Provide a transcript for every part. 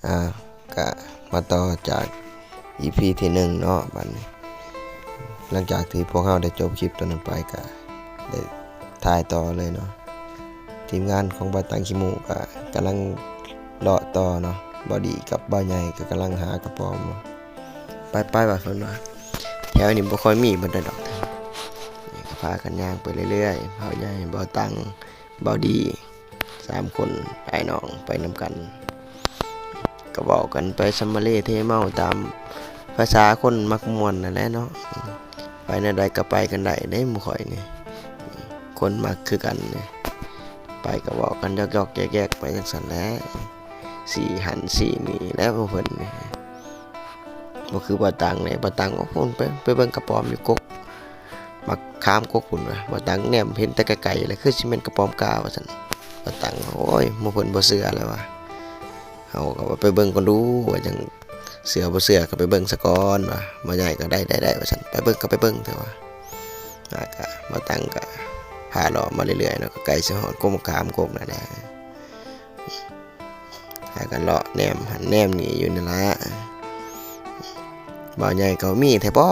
ອ່າ ກະມາຕໍ່ຈາກອີພີທີໜຶ່ງເນາະ. ບັດນີ້ ຫຼັງຈາກທີ່ພວກເຮົາໄດ້ຈົບຄລິບຕົວນັ້ນໄປ ກະໄດ້ຖ່າຍຕໍ່ເລີຍເນາະ. ທີມງານຂອງບ່າວຕັງຂີ້ໝູກະກຳລັງເລາະຕໍ່ເນາະ, ບ່າວດີກັບບ່າວໃຫຍ່ກໍກຳລັງຫາກະປອມ. ໄປໆ ວ່າເພິ່ນວ່າ ແຖວນີ້ບໍ່ຄ່ອຍມີປານໃດດອກ. ນີ້ກໍພາກັນຍ່າງໄປເລື້ອຍໆ, ບ່າວໃຫຍ່ ບ່າວຕັງ ບ່າວດີ ສາມຄົນອ້າຍນ້ອງໄປນຳກັນ ກໍເວົ້າກັນໄປສຳມະເລເທເມົາຕາມພາສາຄົນມັກມ່ວນນັ້ນແຫຼະເນາະ. ໄປແນວໃດກໍໄປກັນໄດ້ເດ້ໝູ່ຂ້ອຍນີ້, ຄົນມັກຄືກັນນີ້. ໄປກໍເວົ້າກັນຢອກໆແຢກໆໄປຈັ່ງຊັ້ນແຫຼະ, ສີຫັ້ນສີນີ້ແຫຼະພວກເພິ່ນນີ້. ບໍ່ຄືບ່າວຕັງເດ້, ບ່າວຕັງ ໂອ້ ພຸ້ນໄປ ໄປເບິ່ງກະປອມຢູ່ກົກ ໝາກຂາມກົກພຸ້ນວ່າ. ບ່າວຕັງແນມເຫັນແຕ່ໄກໆ ແລ້ວຄືຊິແມ່ນກະປອມກ້າວ່າຊັ້ນ. ບ່າວຕັງ ໂອ້ຍ ໝູ່ເພິ່ນບໍ່ເຊື່ອແລ້ວວ່າ. ເຮົາກໍວ່າໄປເບິ່ງກ່ອນດູ ວ່າຈັ່ງເຊື່ອບໍ່ເຊື່ອກໍໄປເບິ່ງສາກ່ອນວ່າ. ບ່າວໃຫຍ່ກໍ ໄດ້ໆໆ ວ່າຊັ້ນ, ໄປເບິ່ງກໍໄປເບິ່ງເຖາະວ່າ. ແລ້ວກໍບ່າວຕັງກໍພາເລາະມາເລື້ອຍໆເນາະ, ກໍໃກ້ຊິຮອດກົກໝາກຂາມກົກນັ້ນແຫຼະ. ພາກັນເລາະແນມຫັ້ນແນມນີ້ຢູ່ນັ້ນລະ. ບ່າວໃຫຍ່ກໍ ມີແທ້ບໍ່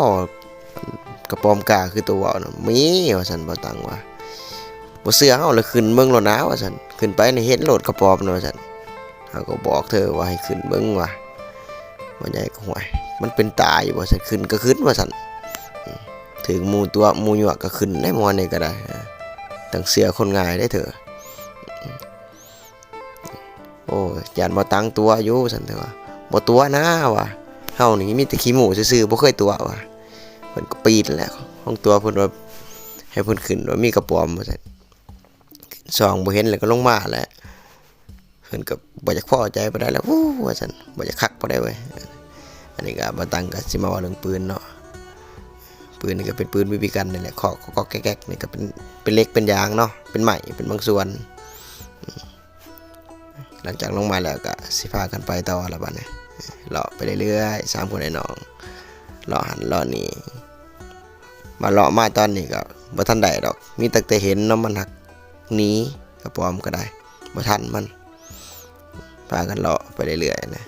ກະປອມກ້າຄືໂຕເວົ້ານະ? ມີ ວ່າຊັ້ນ. ບ່າວຕັງວ່າ ບໍ່ເຊື່ອເຮົາລະຂຶ້ນເບິ່ງໂລດນາ ວ່າຊັ້ນ, ຂຶ້ນໄປນີ້ເຫັນໂລດກະປອມນະ ວ່າຊັ້ນ. ເຮົາກໍບອກເທີວ່າໃຫ້ຂຶ້ນເບິ່ງວ່າ. ບ່າວໃຫຍ່ກໍ ຫ້ວຍ ມັນເປັນຕາຢູ່ບໍ່ຊັ້ນ, ຂຶ້ນກໍຂຶ້ນວ່າຊັ້ນ. ຖືກໝູ່ຕົວະໝູ່ຍົວະກໍຂຶ້ນໄດ້ໝໍນີ້ກໍໄດ້, ຕ້ອງເຊື່ອຄົນງ່າຍເດ້ເທີ. ໂອ້ ຢ້ານບໍ່ຕັງຕົວະຢູ່ຊັ້ນເທີວ່າ. ບໍ່ຕົວະນາວ່າ, ເຮົານີ້ມີແຕ່ຂີ້ໝູ່ຊື່ໆ ບໍ່ເຄີຍຕົວະວ່າ. ເພິ່ນກໍປີດແຫຼະ ຂອງຕົວະເພິ່ນວ່າ ໃຫ້ເພິ່ນຂຶ້ນວ່າມີກະປອມວ່າຊັ້ນ. ສ່ອງບໍ່ເຫັນແລ້ວກໍລົງມາແຫຼະ. ເພິ່ນກໍບໍ່ຢາກພໍໃຈປານໃດແລ້ວ ໂອ້ ວ່າຊັ້ນ, ບໍ່ຢາກຄັກປານໃດເວີຍ. ອັນນີ້ກໍບ່າວຕັງກໍຊິມາເວົ້າເລື່ອງປືນເນາະ. ປືນນີ້ກໍເປັນປືນບີບີກັນນີ້ແຫຼະ, ເຄາະກອກໆແກກໆນີ້ກໍເປັນ ເປັນເຫຼັກເປັນຢາງເນາະ, ເປັນໄມ້ເປັນບາງສ່ວນ. ຫຼັງຈາກລົງມາແລ້ວກໍຊິພາກັນໄປຕໍ່ລະບັດນີ້, ເລາະໄປເລື້ອຍໆ ສາມຄົນອ້າຍນ້ອງ ເລາະຫັ້ນເລາະນີ້. ມາເລາະມາຕອນນີ້ກໍບໍ່ທັນໄດ້ດອກ, ມີຕັ້ງແຕ່ເຫັນເນາະ, ມັນຫັກໜີ ກະປອມກໍໄດ້ ບໍ່ທັນມັນ. ພາກັນເລາະໄປເລື້ອຍໆນະ,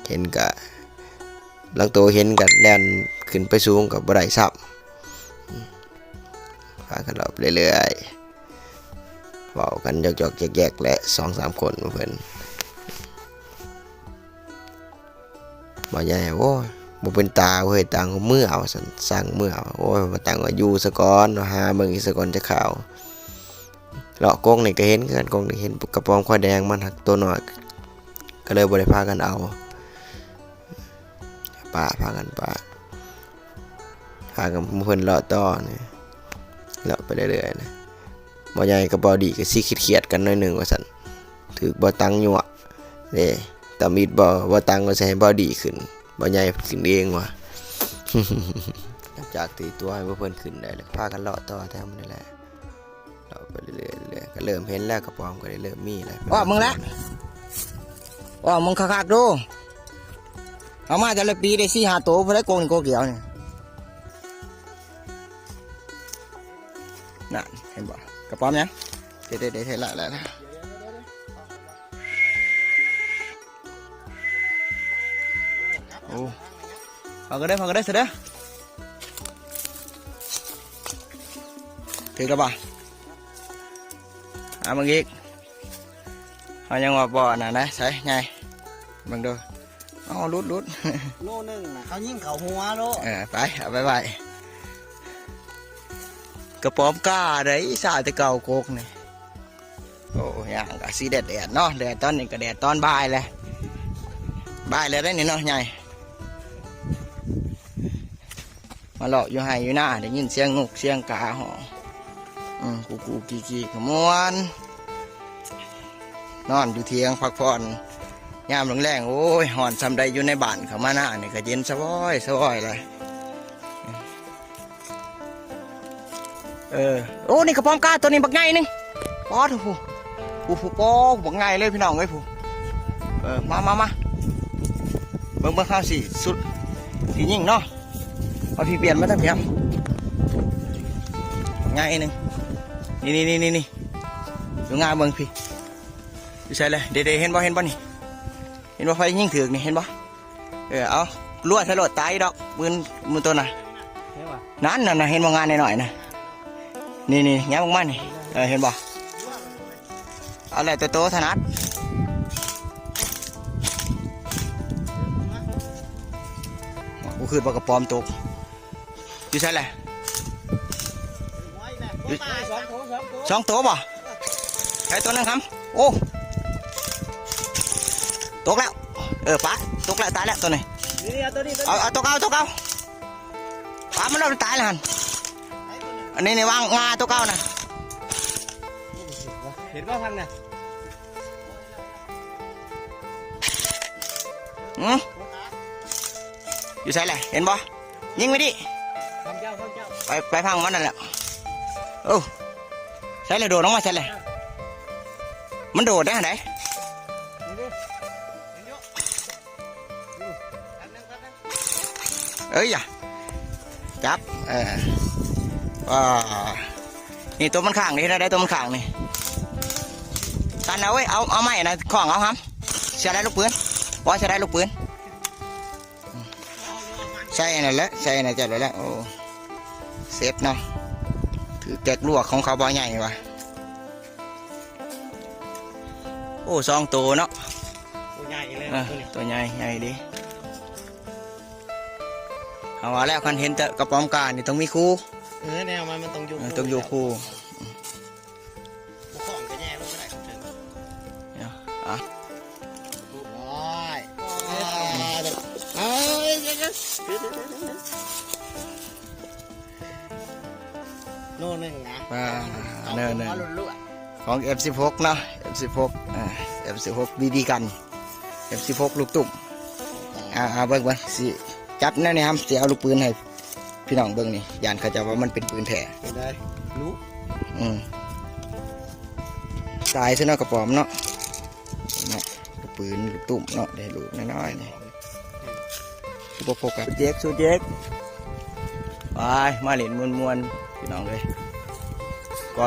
ເຫັນກະ ລາງໂຕເຫັນກະແລ່ນຂຶ້ນໄປສູງກໍບໍ່ໄດ້ຊ້ຳ. ພາກັນເລາະໄປເລື້ອຍໆ ເວົ້າກັນຢອກໆແຢກໆແຫຼະ ສອງສາມຄົນເພິ່ນ. ບ່າວໃຫຍ່ ໂອ້ຍ ບໍ່ເປັນຕາເວີຍ ຕ່າງເມືອວ່າຊັ້ນ, ສັ່ງເມືອ. ໂອ້ຍ ບໍ່ຕ່າງວ່າຢູ່ສາກ່ອນ, ຫາເບິ່ງອີກສາກ່ອນຈັກຄາວ. ເລາະກົກນີ້ກໍເຫັນຄືກັນ, ກົກນີ້ເຫັນກະປອມຄວາຍແດງ, ມັນຫາກໂຕນ້ອຍ ກໍເລີຍບໍ່ໄດ້ພາກັນເອົາ. ປະ ພາກັນປະ ພາກັນເພິ່ນເລາະຕໍ່ນີ້ ເລາະໄປເລື້ອຍໆນະ. ບ່າວໃຫຍ່ກັບບ່າວດີກໍຊິຄຽດໆກັນໜ້ອຍໜຶ່ງວ່າຊັ້ນ, ຖືກບ່າວຕັງຍົວະເດ້. ຕຳອິດບ່າວ ບ່າວຕັງວ່າຊິໃຫ້ບ່າວດີຂຶ້ນ, ບ່າວໃຫຍ່ຂຶ້ນເອງວ່າ. ຫຼັງຈາກທີ່ຕົວະໃຫ້ພວກເພິ່ນຂຶ້ນໄດ້ແລ້ວ ກໍພາກັນເລາະຕໍ່ແຖວນີ້ແຫຼະ. ເລາະໄປເລື້ອຍໆ ເລື້ອຍໆ ກໍເລີ່ມເຫັນແລ້ວ, ກະປອມກໍໄດ້ເລີ່ມມີແລ້ວ. ອອກເບິ່ງແລ້ວ ອອກເບິ່ງຄັກໆດູ. ເອົາມາແຕ່ລະປີໄດ້ສີ່ຫ້າໂຕ ຜູ້ໃດໂກງນີ້ໂກງດຽວນີ້. ນັ້ນ ເຫັນບໍ່? ກະປອມຫຍັງ? ເດ້ໆໆ ເຫັນແລ້ວ ແລ້ວ. ໂອ້ ເອົາກັນເດີ ເອົາກັນເດີ ຊະເດີ. ຖືກແລ້ວບໍ່? ເອົາມາອີກ. ເຮົາຍັງວ່າບໍ່ອັນນັ້ນນະ. ໃສໃຫຍ່ ເບິ່ງດູ. ເອົາ ຫຼຸດໆ ໂລໜຶ່ງນະ ເຂົາຍິງເຂົ້າຫົວໂລດ. ເອີ ໄປ ເອົາໄປໄວ້. ກະປອມກ້າໃດ ສາແຕ່ເກົ່າກົກນີ້. ໂອ້ ຍ່າງກະຊິແດດໆເນາະ, ແດດຕອນນີ້ກະແດດຕອນບ່າຍແຫຼະ, ບ່າຍແລ້ວເດ້ນີ້ເນາະໃຫຍ່. ມາເລາະຢູ່ໄຮ່ຢູ່ນາ ໄດ້ຍິນສຽງນົກສຽງກາຮ້ອງ ອືມ ກູໆກີ່ໆ ກໍມ່ວນ. ນອນຢູ່ຖຽງພັກຜ່ອນຍາມແລງໆ. ໂອ້ຍ ຮ້ອນສ່ຳໃດ ຢູ່ໃນບ້ານ ເຂົ້າມານານີ້ກໍເຢັນສະຫວອຍສະຫວອຍແຫຼະ. ເອີ ໂອ້ ນີ້ກະປອມກ້າໂຕນີ້ບັກໃຫຍ່ໜຶ່ງ. ປອດ ໂອ້ໂຫ ໂອ້ໂຫ ປອດ ບັກໃຫຍ່ເລີຍພີ່ນ້ອງເອີຍ ຜູ້. ເອີ ມາ ມາ ມາ ເບິ່ງ ເບິ່ງ ເຮົາຊິສຸດ ຊິຍິງເນາະ. ເອົາ ພີ່ປ່ຽນມາທາງພີ້ ບັກໃຫຍ່ໜຶ່ງ. ນີ້ໆໆໆ ຢູ່ງາເບິ່ງພີ້. ຢູ່ໃສລະ? ເດ້ໆ ເຫັນບໍ່ ເຫັນບໍ່ນີ້? ເຫັນບໍ່ ໃຜຍິງຖືກນີ້ ເຫັນບໍ່? ເອີ ເອົາ ລົວດໃສ່ໂລດ ຕາຍດອກ ປືນ ມືໂຕນະ ເຫັນບໍ່? ນັ້ນ ນັ້ນນະ ເຫັນບໍ່? ງານນ້ອຍໆນະ ນີ້ໆ ຫຍັບອອກມານີ້ ເອີ ເຫັນບໍ່? ເອົາແລ້ວແຕ່ໂຕຖະໜັດ. ກູຄິດວ່າກະປອມຕົກ. ຢູ່ໃສແຫຼະ? ຢູ່ ສອງໂຕ ສອງໂຕ ສອງໂຕບໍ່? ໃສໂຕໜຶ່ງຫຳ? ໂອ້ ຕົກແລ້ວ. ເອີ ປະ ຕົກແລ້ວ ຕາຍແລ້ວໂຕນີ້. ນີ້ ນີ້ ເອົາໂຕນີ້ ເອົາ ເອົາໂຕເກົ່າ ໂຕເກົ່າ. ປະ ມັນໂດນຕາຍແລ້ວຫັ້ນ. ອັນນີ້ ນີ້ ວາງງາໂຕເກົ່ານະ. ເຫັນບໍ່ ພັງນະ? ຫື ຢູ່ໃສແຫຼະ? ເຫັນບໍ່? ຍິງໄປດິ ໄປ ໄປພັງມັນນັ້ນແຫຼະ. ໂອ້ ໃສລະ? ໂດດອອກມາໃສລະ? ມັນໂດດໄດ້ຫັ້ນໃດ. ເອີຍ ຢ່າຈັບ ເອີ ອ່າ ນີ້ໂຕມັນຄ້າງນີ້ ເຮັດແນວໃດໂຕມັນຄ້າງນີ້? ຕັນເອົາເວີຍ ເອົາ ເອົາໄມ້ນະ ຄ້ອງເອົາຫຳ. ເສຍດາຍລູກປືນ ບໍ່ເສຍດາຍລູກປືນ. ໃສ່ນັ້ນແຫຼະ ໃສ່ນັ້ນຈັບໄດ້ແລ້ວ. ໂອ້ ເຊັບເນາະ ຖືກແຈກລວກຂອງເຂົາບໍ່ໃຫຍ່ຫວາ. ໂອ້ ສອງໂຕເນາະ. ໂອ້ ໃຫຍ່ເລີຍ ເອີ ໂຕນີ້ ໂຕໃຫຍ່ ໃຫຍ່ດີ. ເຮົາວ່າແລ້ວ ຄັນເຫັນແຕ່ກະປອມການີ້ຕ້ອງມີຄູ່. ເອີ ແນວມັນ ມັນຕ້ອງຢູ່ ເອີ ຄູ່ ຕ້ອງຢູ່ຄູ່. ບໍ່ຂອງກະແຍ່ລົງໄປໄດ້. ເອີ ອ່ະ ໂອ້ຍ ໂອ້ຍ ໂນໜຶ່ງນະ ອ່າ ໂນໜຶ່ງ ຂອງເອັມສິບຫົກເນາະ ເອັມສິບຫົກ ອ່າ ເອັມສິບຫົກ ບີບີກັນ ເອັມສິບຫົກ ລູກຕຸ້ມ. ອ່າ ອ່າ ເບິ່ງ ເບິ່ງ ຊິຈັບແນວນີ້ຫຳ ຊິເອົາລູກປືນໃຫ້ພີ່ນ້ອງເບິ່ງນີ້ ຢ້ານເຂົາເຈົ້າວ່າມັນເປັນປືນແທ້. ເປັນໃດ? ລູກ ອືມ ຕາຍຊະເນາະ ກະປອມເນາະ ເນາະ ລູກປືນ ລູກຕຸ້ມເນາະ ໄດ້ລູກນ້ອຍໆນີ້. ຄືບໍ່ໂຟກັສ ສູດເຈັກ ສູດເຈັກ ໄປ ມາຫຼິ້ນມ່ວນໆ ພີ່ນ້ອງເອີຍ. ກໍ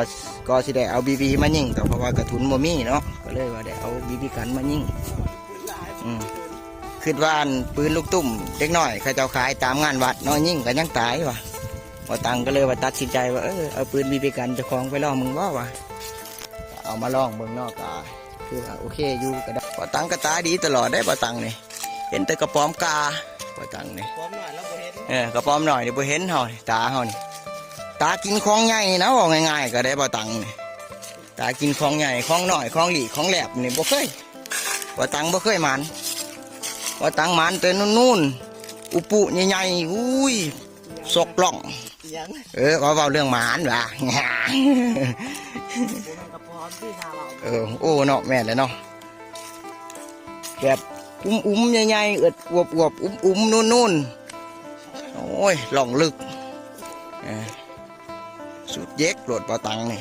ກໍຊິໄດ້ເອົາບີບີມາຍິງ ກໍເພາະວ່າກະສຸນບໍ່ມີເນາະ ກໍເລີຍວ່າໄດ້ເອົາບີບີກັນມາຍິງ. ອືມ ຄິດວ່າອັນປືນລູກຕຸ້ມເດັກນ້ອຍເຂົາເຈົ້າຂາຍຕາມງານວັດເນາະ ຍິງກໍຍັງຕາຍວ່າ. ບ່າວຕັງກໍເລີຍວ່າຕັດສິນໃຈວ່າ ເອີ ເອົາປືນບີບີກັນເຈົ້າຂອງໄປລອງເບິ່ງບໍ່ວ່າ. ເອົາມາລອງເບິ່ງເນາະ ກໍ ຄືວ່າໂອເຄຢູ່ກໍໄດ້. ບ່າວຕັງກໍຕາດີຕະຫຼອດເດ້ ບ່າວຕັງນີ້ ເຫັນແຕ່ກະປອມກາ ບ່າວຕັງນີ້. ກະປອມນ້ອຍລາວບໍ່ເຫັນ ເອີ ກະປອມນ້ອຍນີ້ບໍ່ເຫັນເຮົາ ຕາເຮົານີ້ ຕາກິນຂອງໃຫຍ່ນະ ເວົ້າງ່າຍໆກໍໄດ້ ບ່າວຕັງນີ້ ຕາກິນຂອງໃຫຍ່ ຂອງນ້ອຍ ຂອງຫຼີກ ຂອງແຫຼບນີ້ບໍ່ເຄີຍ ບ່າວຕັງບໍ່ເຄີຍໝານ. ບ່າວຕັງໝານແຕ່ນູນໆ ອຸປຸໃຫຍ່ໆ ອຸ້ຍ ສອກລ່ອງ. ອີຫຍັງ? ເອີ ເວົ້າ ເວົ້າເລື່ອງໝານຫວາ. ເອີ ໂອ້ ເນາະ ແມ່ນແຫຼະເນາະ ແບບອຸ້ມໆ ໃຫຍ່ໆ ເອິດອວບໆ ອຸ້ມໆ ນູນໆ ໂອ້ຍ ລ່ອງເລິກ. ເອີ ສຸດເຈັກໂລດ ບ່າວຕັງນີ້.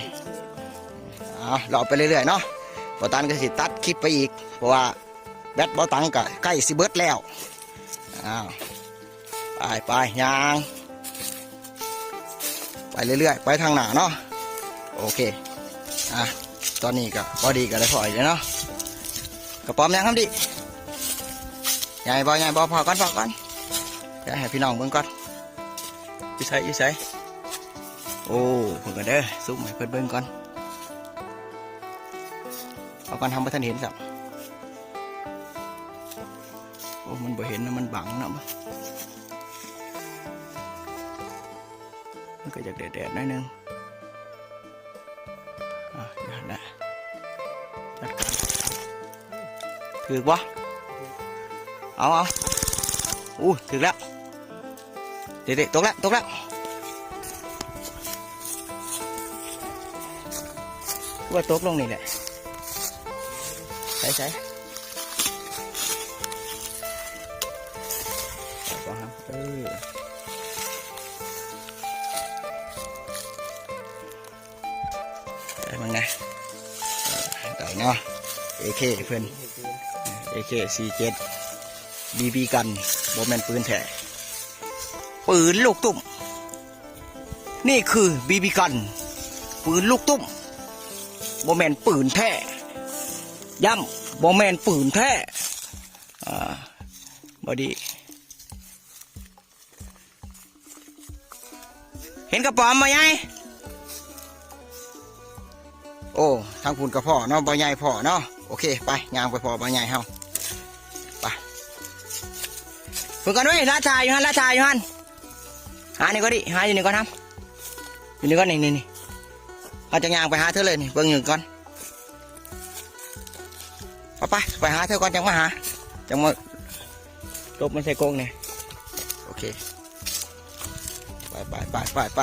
ເອົາ ເລາະໄປເລື້ອຍໆເນາະ ບ່າວຕັງກໍຊິຕັດຄລິບໄປອີກ ເພາະວ່າແບັດບ່າວຕັງກໍໃກ້ຊິເບິດແລ້ວ. ອ້າວ ໄປໆ ຍ່າງໄປເລື້ອຍໆ ໄປທາງໜ້າເນາະ. ໂອເຄ ອ່ະ ຕອນນີ້ກໍພໍດີກໍໄດ້ພໍອີກແລ້ວເນາະ. ກະປອມຍັງຫຳດິ ໃຫຍ່ບໍ່ ໃຫຍ່ບໍ່? ພໍກ່ອນ ພໍກ່ອນ ດຽວໃຫ້ພີ່ນ້ອງເບິ່ງກ່ອນ. ຢູ່ໃສ ຢູ່ໃສ? ໂອ້ ເບິ່ງກ່ອນເດີ ຊູມໃຫ້ເພິ່ນເບິ່ງກ່ອນ. ເອົາກ່ອນ ເຮົາບໍ່ທັນເຫັນຊ້ຳ. ໂອ້ ມັນບໍ່ເຫັນນະ ມັນບັງເນາະ ມັນກໍຢາກແດດໆ ໜ້ອຍໜຶ່ງ. ອ່ະ ນັ້ນແຫຼະ ຈັດການ. ຖືກບໍ່? ເອົາ ເອົາ ໂອ້ ຖືກແລ້ວ. ເດໆ ຕົກແລ້ວ ຕົກແລ້ວ ວ່າຕົກລົງນີ້ແຫຼະ. ໃສ ໃສ? ເອີ ໄດ້ເບິ່ງນະ ໄດ້ເນາະ ເອເຄເພິ່ນ ເອເຄສີ່ເຈັດ ບີບີກັນ ບໍ່ແມ່ນປືນແທ້ ປືນລູກຕຸ້ມ. ນີ້ຄືບີບີກັນ ປືນລູກຕຸ້ມ ບໍ່ແມ່ນປືນແທ້ ຢ້ຳ ບໍ່ແມ່ນປືນແທ້. ອ່າ ບໍ່ດີ ເຫັນກະປອມບໍ່ໃຫຍ່? ໂອ້ ທາງພຸ້ນກະພໍ້ເນາະ ບໍ່ໃຫຍ່ພໍ້ເນາະ. ໂອເຄ ໄປ ຍ່າງໄປພໍ້ບໍ່ໃຫຍ່ເຮົາ ໄປ. ເບິ່ງກັນເວີຍ ລາທ່າຢູ່ຫັ້ນ ລາທ່າຢູ່ຫັ້ນ. ຫານີ້ກ່ອນດິ ຫາຢູ່ນີ້ກ່ອນນຳ ຢູ່ນີ້ກ່ອນ ນີ້ ນີ້ ນີ້ ເຮົາຈະຍ່າງໄປຫາເທີເລີຍນີ້ ເບິ່ງຢູ່ກ່ອນ. ໄປ ໄປ ໄປຫາເທີກ່ອນ ຈັ່ງມາຫາ ຈັ່ງມາຕົບມັນໃສ່ກົງນີ້. ໂອເຄ ໄປ ໄປ ໄປ ໄປ ໄປ.